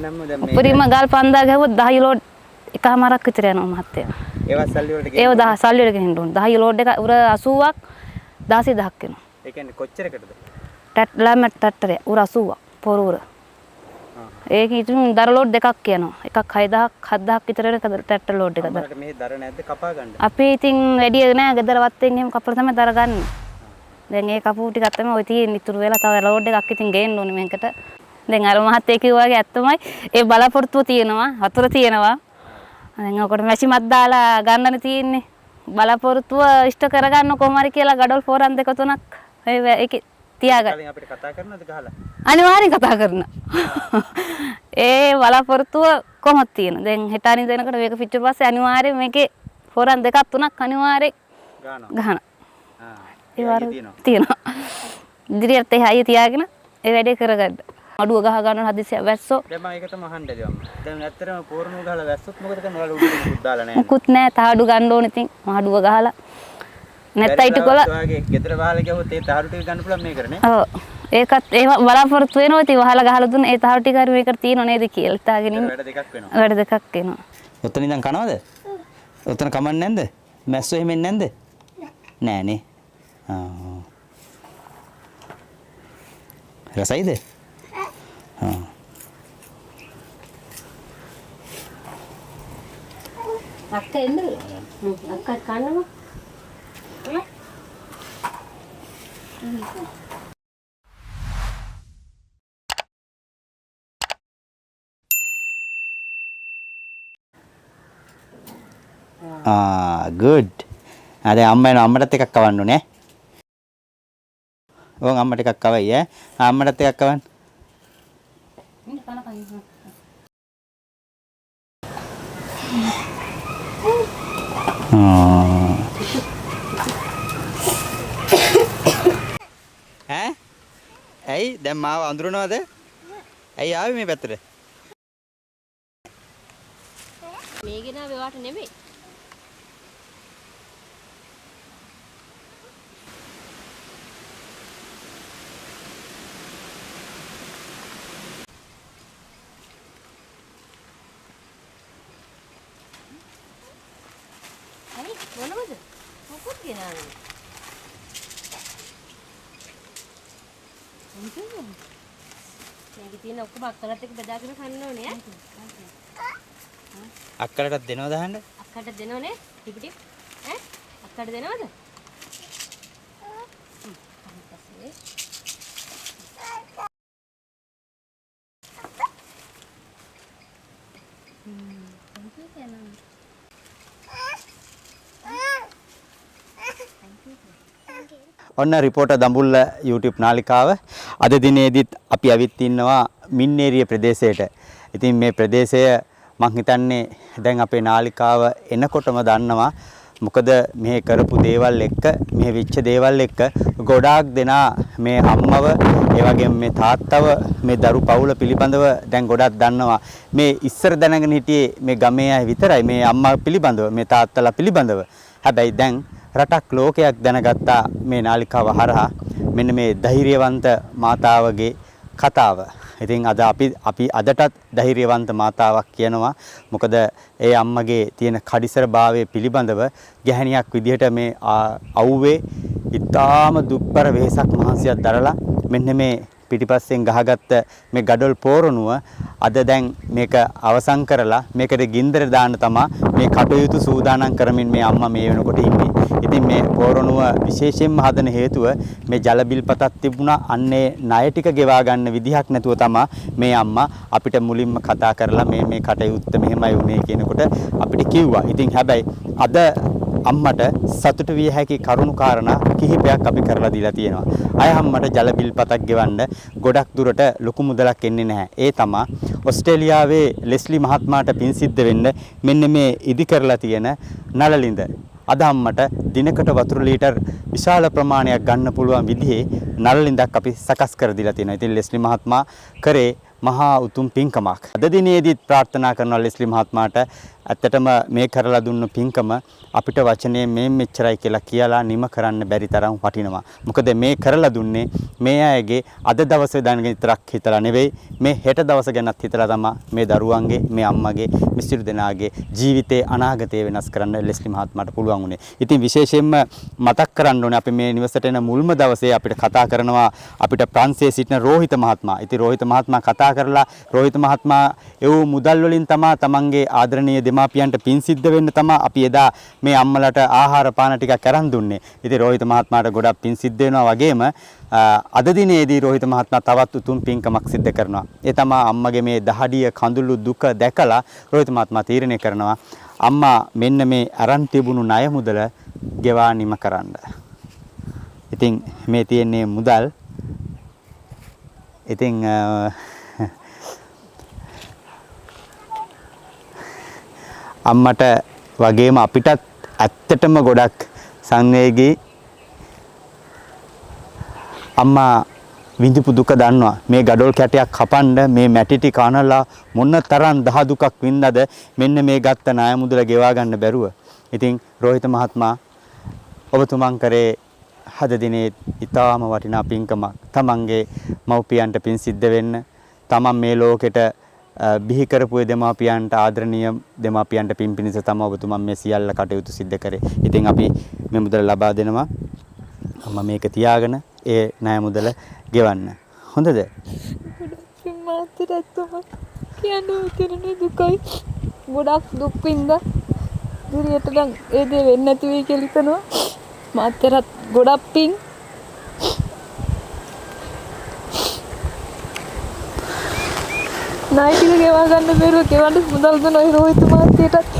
නම්ම දැන් මේ උපරිම ගල් 5000 ගැහුවොත් 10 ලෝඩ් එකමාරක් විතර යනවා මහත්තයා. ඒවත් සල්ලි වලට ඒව 10 සල්ලි වලට ගෙනින්න ඕන. 10 ලෝඩ් එක උර 80ක් 16000ක් වෙනවා. ඒ කියන්නේ කොච්චරකටද? ටැට් ටැට්ටරය උර 80ක් පොර උර. ඒක ඉතින් දර ලෝඩ් දෙකක් යනවා. එකක් 6000ක් 7000ක් විතර වෙන ට්‍රැක්ටර් ලෝඩ් එක දර. අම්මලාට මෙහෙ දර නැද්ද කපා ගන්න? අපි ඉතින් වැඩි නෑ ගෙදර වත්තෙන් එහෙම කපලා තමයි දර ගන්න. දැන් ඒ කපුව ටිකක් තමයි ඔය තියෙන්නේ ඉතුරු වෙලා. තව ලෝඩ් එකක් ඉතින් ගේන්න ඕනේ මේකට. දැන් අර මහත්තයා කිව්වා වගේ ඇත්තමයි ඒ බලාපොරොත්තුව තියෙනවා, වතුර තියෙනවා. දැන් ඔකට මැෂිමක් දාලා ගන්නනේ තියෙන්නේ. බලාපොරොත්තුව ඉෂ්ට කරගන්න කොහොම හරි කියලා ගඩොල් ෆෝරන් දෙක තුනක් ඒකේ තියාගන්න. කලින් අපිට කතා කරනවද ගහලා? අනිවාර්යෙන් කතා කරනවා. ඒ බලාපොරොත්තුව කොහොමද තියෙන? දැන් හෙට අනිද්දා වෙනකොට මේක පිච්චුන පස්සේ අනිවාර්යෙන් මේකේ ෆෝරන් දෙකක් තුනක් අනිවාර්යෙන් ගහනවා. ගහනවා. ආ. ඒ වර තියෙනවා. ඉදිරියට ඒ හයිය තියාගෙන ඒ වැඩේ කරගන්න. අඩුව ගහ ගන්න හදිසිය වැස්සෝ. දැන් මම ඒක තමයි අහන්න දෙන්නේ. දැන් ඇත්තටම පෝරණුව ගහලා වැස්සොත් මොකද කරන්නේ? ඔයාලා උඩට මුකුත් දාලා නැහැ. මුකුත් නැහැ. තහඩු ගන්න ඕනේ ඉතින්. මහඩුව ගහලා. නැත්නම් ඊට කොල ඔයාගේ ගෙදර වහලා ගියොත් ඒ තහඩු ටික ගන්න පුළුවන් මේකට නේ? ඔව්. ඒකත් ඒව බලාපොරොත්තු වෙනවා ඉතින් වහලා ගහලා දුන්න ඒ තහඩු ටික හරි මේකට තියෙනව නේද කියලා හිතාගෙන ඉන්න. වැඩ දෙකක් වෙනවා. වැඩ දෙකක් වෙනවා. ඔතන ඉඳන් කනවද? ඔතන කමන්නේ නැන්ද? මැස්සෝ එහෙම එන්නේ නැන්ද? නෑ නේ. ආ. රසයිද? ආ. අක්කා එන්න. අක්කා කන්නම. ආ ගුඩ්. ආ දැන් අම්මා එනවා අම්මටත් එකක් කවන්න ඕනේ ඈ. ඕන් අම්මට එකක් කවයි ඈ. ආ අම්මටත් එකක් කවන්න. ආ. ඈ? ඇයි දැන් මාව අඳුරනවද? ඇයි ආවේ මේ පැත්තට? මේ ගෙනාවේ ඔයාට නෙමෙයි. ඇයි මොනවද? මොකද ගෙනාවේ? මේකේ තියෙන ඔක්කොම අක්කලත් එක්ක බෙදාගෙන කන්න ඕනේ ඈ. අක්කලටත් දෙනවද අහන්න? අක්කට දෙනවනේ ටික ටික ඈ අක්කට දෙනවද? පස්සේ ඔන්න රිපෝටර් දඹුල්ල YouTube නාලිකාව අද දිනේදීත් අපි ඇවිත් ඉන්නවා මින්නේරිය ප්‍රදේශයට. ඉතින් මේ ප්‍රදේශය මං හිතන්නේ දැන් අපේ නාලිකාව එනකොටම දන්නවා. මොකද මෙහෙ කරපු දේවල් එක්ක මෙහෙ වෙච්ච දේවල් එක්ක ගොඩාක් දෙනා මේ අම්මව ඒ වගේම මේ තාත්තව මේ දරු පවුල පිළිබඳව දැන් ගොඩක් දන්නවා. මේ ඉස්සර දැනගෙන හිටියේ මේ ගමේ අය විතරයි මේ අම්මා පිළිබඳව මේ තාත්තලා පිළිබඳව. හැබැයි දැන් රටක් ලෝකයක් දැනගත්තා මේ නාලිකාව හරහා මෙන්න මේ ධෛර්යවන්ත මාතාවගේ කතාව. ඉතින් අද අපි අදටත් ධෛර්යවන්ත මාතාවක් කියනවා. මොකද ඒ අම්මගේ තියෙන කඩිසර භාවය පිළිබඳව ගැහණියක් විදිහට මේ අවුවේ ඉතාම දුක්බර වෙහෙසක් මහන්සියක් දරලා මෙන්න මේ පිටිපස්සෙන් ගහගත්ත මේ ගඩොල් පෝරණුව අද දැන් මේක අවසන් කරලා මේකට ගින්දර දාන්න තමා මේ කටයුතු සූදානම් කරමින් මේ අම්මා මේ වෙනකොට ඉන්නේ. ඉතින් මේ පෝරණුව විශේෂයෙන්ම හදන හේතුව මේ ජල බිල්පතක් තිබුණා. අන්නේ ණය ටික ගෙවා ගන්න විදිහක් නැතුව තමා මේ අම්මා අපිට මුලින්ම කතා කරලා මේ මේ කටයුත්ත මෙහෙමයි වුනේ කියනකොට අපිට කිව්වා. ඉතින් හැබැයි අද අම්මට සතුටු විය හැකි කරුණු කාරණා කිහිපයක් අපි කරලා දීලා තියෙනවා. අය අම්මට ජල බිල්පතක් ගෙවන්න ගොඩක් දුරට ලොකු මුදලක් එන්නේ නැහැ. ඒ තමා ඔස්ට්‍රේලියාවේ ලෙස්ලි මහත්මයාට පින් සිද්ධ වෙන්න මෙන්න මේ ඉදි කරලා තියෙන නළලිඳ. අද අම්මට දිනකට වතුර ලීටර් විශාල ප්‍රමාණයක් ගන්න පුළුවන් විදිහේ නළලිඳක් අපි සකස් කර දීලා තියෙනවා. ඉතින් ලෙස්ලි මහත්මයා කරේ මහා උතුම් පින්කමක්. අද දිනේදීත් ප්‍රාර්ථනා කරනවා ලෙස්ලි මහත්මයාට ඇත්තටම මේ කරලා දුන්න පින්කම අපිට වචනේ මේ මෙච්චරයි කියලා කියලා නිම කරන්න බැරි තරම් වටිනවා. මොකද මේ කරලා දුන්නේ මේ අයගේ අද දවසේ දැන විතරක් හිතලා නෙවෙයි, මේ හෙට දවස ගැනත් හිතලා තමා මේ දරුවන්ගේ, මේ අම්මගේ, මේ සියලු දෙනාගේ ජීවිතේ අනාගතය වෙනස් කරන්න ලෙස්ලි මහත්මයාට පුළුවන් වුණේ. ඉතින් විශේෂයෙන්ම මතක් කරන්න ඕනේ අපි මේ නිවසට එන මුල්ම දවසේ අපිට කතා කරනවා අපිට ප්‍රංශයේ සිටින රෝහිත මහත්මයා. ඉතින් රෝහිත මහත්මයා කතා කරලා රෝහිත මහත්මයා එව් මුදල් වලින් තමා තමන්ගේ ආදරණීය දෙමාපියන්ට පින් සිද්ධ වෙන්න තමා අපි එදා මේ අම්මලට ආහාර පාන ටිකක් අරන් දුන්නේ. ඉතින් රෝහිත මහත්මයාට ගොඩක් පින් සිද්ධ වෙනවා වගේම අද දිනේදී රෝහිත මහත්මයා තවත් උතුම් පින්කමක් සිද්ධ කරනවා. ඒ තමා අම්මගේ මේ දහඩිය කඳුළු දුක දැකලා රෝහිත මහත්මයා තීරණය කරනවා අම්මා මෙන්න මේ අරන් තිබුණු ණය මුදල ගෙවා නිම කරන්න. ඉතින් මේ තියෙන්නේ මුදල්. ඉතින් අම්මට වගේම අපිටත් ඇත්තටම ගොඩක් සංවේගී. අම්මා විඳපු දුක දන්නවා. මේ ගඩොල් කැටයක් කපන්න මේ මැටි ටික අනලා මොන තරම් දහ දුකක් වින්දාද මෙන්න මේ ගත්ත ණය මුදල ගෙවා ගන්න බැරුව. ඉතින් රෝහිත මහත්මයා ඔබතුමන් කරේ හද දිනේ ඉතාම වටිනා පින්කමක්. තමන්ගේ මව්පියන්ට පින් සිද්ධ වෙන්න, තමන් මේ ලෝකෙට බිහි කරපු ඒ දෙමාපියන්ට, ආදරණීය දෙමාපියන්ට පින් පිණිස තමයි ඔබතුමන් මේ සියල්ල කටයුතු සිද්ධ කරේ. ඉතින් අපි මේ මුදල ලබා දෙනවා. අම්මා මේක තියාගෙන ඒ ණය මුදල ගෙවන්න. හොඳද? ගොඩක් මාතට ඇත්තම කියන්න හිතෙන්නේ දුකයි. ගොඩක් දුක් විඳා ඉදිරියට නම් ඒ දේ වෙන්නේ නැති වෙයි කියලා හිතනවා. මාතරත් ගොඩක් පින්. ණය ටික ගෙවා ගන්න බැරුව ගෙවන්න මුදල් දුන්න ඔය රෝහිත මහත්තයාටත්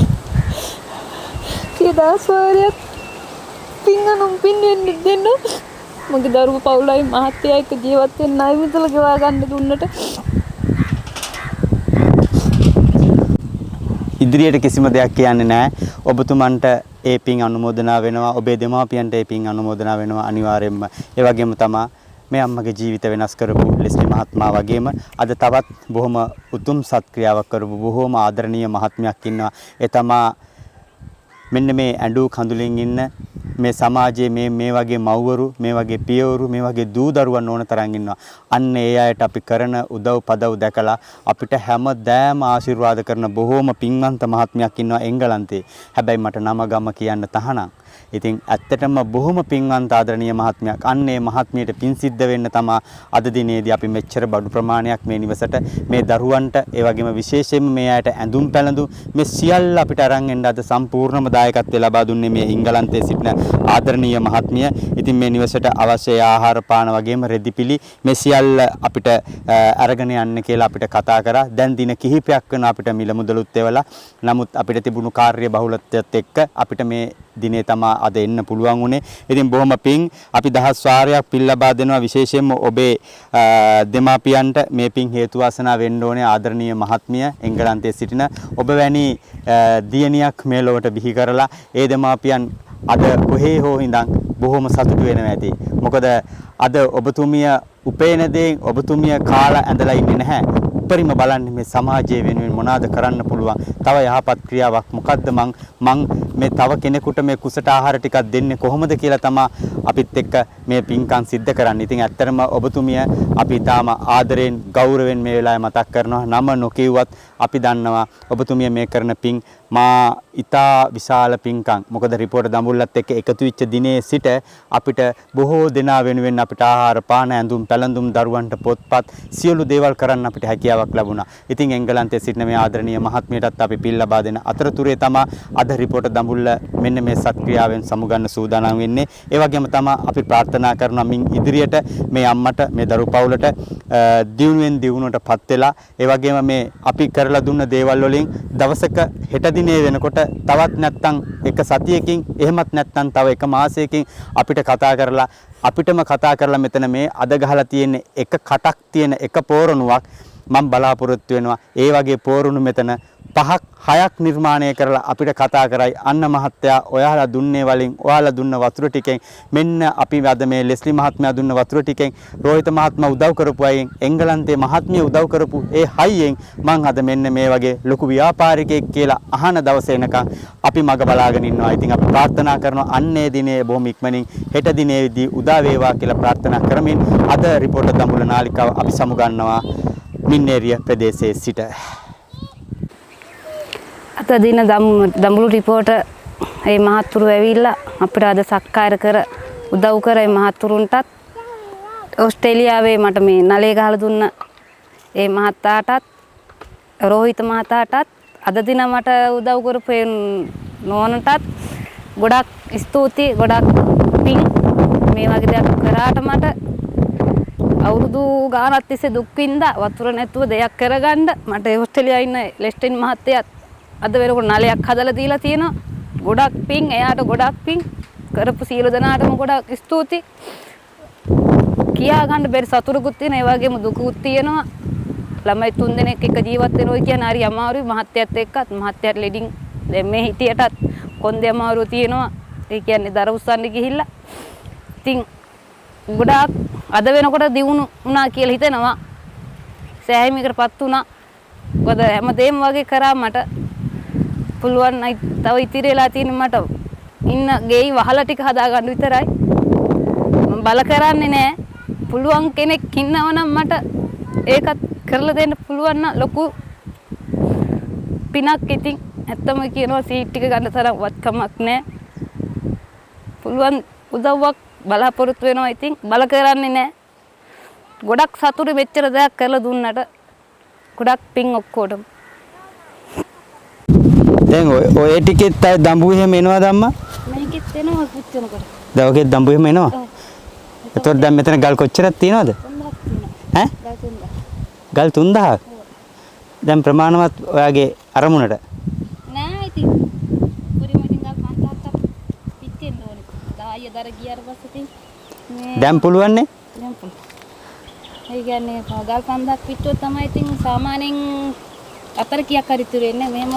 100,000 වාරයක් පින් අනුන් පින් වෙන්න දෙන්න. මගේ දරුවෝ පවුලයි මහත්තයා එක්ක ජීවත් වෙන්න ණය මුදල ගෙවා ගන්න දුන්නට. ඉදිරියට කිසිම දෙයක් කියන්නේ නැහැ. ඔබතුමන්ට ඒ පින් අනුමෝදනා වෙනවා. ඔබේ දෙමාපියන්ට ඒ පින් අනුමෝදනා වෙනවා අනිවාර්යයෙන්ම. ඒ වගේම තමා මේ අම්මගේ ජීවිත වෙනස් කරපු ලෙස්ලි මහත්මයා වගේම අද තවත් බොහොම උතුම් සත්ක්‍රියාවක් කරපු බොහොම ආදරණීය මහත්මයක් ඉන්නවා. ඒ තමා මෙන්න මේ ඇඬු කඳුලින් ඉන්න මේ සමාජයේ මේ වගේ මව්වරු, මේ වගේ පියවරු, මේ වගේ දූ දරුවන් ඕන තරම් ඉන්නවා. අන්න ඒ අයට අපි කරන උදව් පදව් දැකලා අපිට හැමදාම ආශිර්වාද කරන බොහෝම පින්වන්ත මහත්මයක් ඉන්නවා එංගලන්තේ. හැබැයි මට නම ගම කියන්න තහනම්. ඉතින් ඇත්තටම බොහොම පින්වන්ත ආදරණීය මහත්මයක්. අන්න ඒ මහත්මියට පින් සිද්ධ වෙන්න තමා අද දිනේදී අපි මෙච්චර බඩු ප්‍රමාණයක් මේ නිවසට, මේ දරුවන්ට, ඒ වගේම විශේෂයෙන්ම මේ අයට ඇඳුම් පැළඳුම් මේ සියල්ල අපිට අරන් එන්න අද සම්පූර්ණම දායකත්වය ලබා දුන්නේ මේ එංගලන්තයේ සිටින ආදරණීය මහත්මිය. ඉතින් මේ නිවසට අවශ්‍ය ආහාර පාන වගේම රෙදිපිලි මේ සියල්ල අපිට අරගෙන යන්න කියලා අපිට කතා කරා. දැන් දින කිහිපයක් වෙනවා අපිට මිල මුදලුත් එවලා. නමුත් අපිට තිබුණු කාර්ය බහුලත්වයත් එක්ක අපිට මේ දිනේ තමා අද එන්න පුළුවන් වුණේ. ඉතින් බොහොම පිං. අපි දහස් වාරයක් පින් ලබා දෙනවා විශේෂයෙන්ම ඔබේ දෙමාපියන්ට මේ පිං හේතු වාසනා වෙන්න ඕනේ ආදරණීය මහත්මිය එංගලන්තයේ සිටින ඔබ වැනි දියණියක් මේ ලොවට බිහි කරලා ඒ දෙමාපියන් අද කොහේ හෝ ඉඳන් බොහොම සතුටු වෙනවා ඇති. මොකද අද ඔබතුමිය උපේන දේ ඔබතුමිය කාලා ඇඳලා ඉන්නේ නැහැ. උපරිම බලන්නේ මේ සමාජය වෙනුවෙන් මොනවාද කරන්න පුළුවන්, තව යහපත් ක්‍රියාවක් මොකද්ද, මං මේ තව කෙනෙකුට මේ කුසට ආහාර ටිකක් දෙන්නේ කොහොමද කියලා තමා අපිත් එක්ක මේ පින්කම් සිද්ධ කරන්නේ. ඉතින් ඇත්තටම ඔබතුමිය අපි ඊටාම ආදරෙන් ගෞරවයෙන් මේ වෙලාවේ මතක් කරනවා. නම නොකියුවත් අපි දන්නවා ඔබතුමිය මේ කරන පින් මා ඊටා විශාල පින්කම්. මොකද රිපෝටර් දඹුල්ලත් එක්ක එකතු වෙච්ච දිනේ සිට අපිට බොහෝ දෙනා වෙනුවෙන් අපිට ආහාර පාන ඇඳුම් පැළඳුම් දරුවන්ට පොත්පත් සියලු දේවල් කරන්න අපිට හැකියාවක් ලැබුණා. ඉතින් එංගලන්තයේ සිටින මේ ආදරණීය මහත්මියටත් අපි පින් ලබා දෙන අතරතුරේ තමා අද රිපෝටර් දඹුල්ල මෙන්න මේ සත්ක්‍රියාවෙන් සමුගන්න සූදානම් වෙන්නේ. ඒ වගේම තමා අපි ප්‍රාර්ථනා කරනවා මින් ඉදිරියට මේ අම්මට මේ දරු පවුලට දියුණුවෙන් දියුණුවට පත් වෙලා ඒ වගේම මේ අපි කරලා දුන්න දේවල් වලින් දවසක හෙට දිනේ වෙනකොට තවත් නැත්තම් එක සතියකින් එහෙමත් නැත්තම් තව එක මාසයකින් අපිට කතා කරලා අපිටම කතා කරලා මෙතන මේ අද ගහලා තියෙන එක කටක් තියෙන එක පෝරණුවක් මම බලාපොරොත්තු වෙනවා ඒ වගේ පෝරුණු මෙතන 5ක් 6ක් නිර්මාණය කරලා අපිට කතා කරයි. අන්න මහත්තයා ඔයාලා දුන්නේ වලින් ඔයාලා දුන්න වතුර ටිකෙන් මෙන්න අපි අද මේ ලෙස්ලි මහත්මයා දුන්න වතුර ටිකෙන් රෝහිත මහත්මයා උදව් කරපු අයෙන් එංගලන්තයේ මහත්මිය උදව් කරපු ඒ හයියෙන් මං අද මෙන්න මේ වගේ ලොකු ව්‍යාපාරිකයෙක් කියලා අහන දවස එනකන් අපි මග බලාගෙන ඉන්නවා. ඉතින් අපි ප්‍රාර්ථනා කරනවා අන්නේ දිනේ බොහොම ඉක්මනින් හෙට දිනේදී උදා වේවා කියලා ප්‍රාර්ථනා කරමින් අද රිපෝටර් දඹුල්ල නාලිකාව අපි සමුගන්නවා මින්නේරිය ප්‍රදේශයේ සිට. අද දින දඹුලු රිපෝටර් ඒ මහත්තුරු ඇවිල්ලා අපිට අද සත්කාර කර උදව් කර ඒ මහත්තුරුන්ටත් ඕස්ට්‍රේලියාවේ මට මේ නලේ ගහලා දුන්න ඒ මහතාටත් රෝහිත මහතාටත් අද දින මට උදව් කරපු ඒ නෝනටත් ගොඩක් ස්තුතියි, ගොඩක් පිං. මේ වගේ දෙයක් කරාට මට අවුරුදු ගානක් තිස්සේ දුක් විඳා වතුර නැතුව දෙයක් කරගන්න මට ඕස්ට්‍රේලියාවේ ඉන්න ලෙස්ටින් මහත්තයාත් අද වෙනකොට නලයක් හදලා දීලා තියෙනවා. ගොඩක් පිං එයාට, ගොඩක් පිං කරපු සියලු දෙනාටම ගොඩක් ස්තුතියි. කියා ගන්න බැරි සතුටුකුත් තියෙනවා, ඒ වගේම දුකුත් තියෙනවා. ළමයි 3 දෙනෙක් එක්ක ජීවත් වෙනවා කියන්නේ හරි අමාරුයි. මහත්තයත් එක්කත් මහත්තයාට ලෙඩින් දැන් මේ හිටියටත් කොන්දේ අමාරුව තියෙනවා. ඒ කියන්නේ දර උස්සන්න ගිහිල්ලා. ඉතින් ගොඩාක් අද වෙනකොට දියුණු වුණා කියලා හිතෙනවා. සෑහීමකටපත් වුණා. මොකද හැමදේම වගේ කරා මට පුළුවන්. තව ඉතිරි වෙලා තියෙන මට ඉන්න ගෙයි වහලා ටික හදාගන්න විතරයි. මම බල කරන්නේ නෑ. පුළුවන් කෙනෙක් ඉන්නව නම් මට ඒකත් කරලා දෙන්න පුළුවන් නම් ලොකු පිනක්. ඉතින් ඇත්තම කියනවා සීට් ටික ගන්න තරම් වත්කමක් නෑ. පුළුවන් උදව්වක් බලාපොරොත්තු වෙනවා. ඉතින් බල කරන්නේ නෑ. ගොඩක් සතුටු මෙච්චර දෙයක් කරලා දුන්නට. ගොඩක් පිං ඔක්කොටම. දැන් ඔය ටිකෙත් අය දඹු එහෙම එනවද අම්මා? මේකෙත් එනවා පුච්චනකොට. දැන් ඔකෙත් දඹු එහෙම එනවා? ඔව්. එතකොට දැන් මෙතන ගල් කොච්චරක් තියෙනවද? 3000ක් තියෙනවා. ඈ? ගල් 3000. ගල් 3000ක්? දැන් ප්‍රමාණවත් ඔයාගේ අරමුණට? නෑ ඉතින්. උපරිම ඉතින් ගල් 5000ක් පිච්චෙන්න ඕනේ. 10 දර ගියාට පස්සේ ඉතින් මේ දැන් පුළුවන් නේ? දැන් පුළුවන්. ඒ කියන්නේ ගල් 5000ක් පිච්චුවොත් තමයි ඉතින් සාමාන්‍යයෙන් අතර කීයක් හරි ඉතුරු වෙන්නේ. මෙහෙම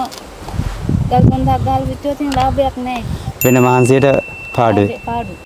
ගල් 5000ක් ගහලා පිච්චුවොත් ඉතින් ලාභයක් නෑ. වෙන මහන්සියට පාඩුයි. පාඩුයි.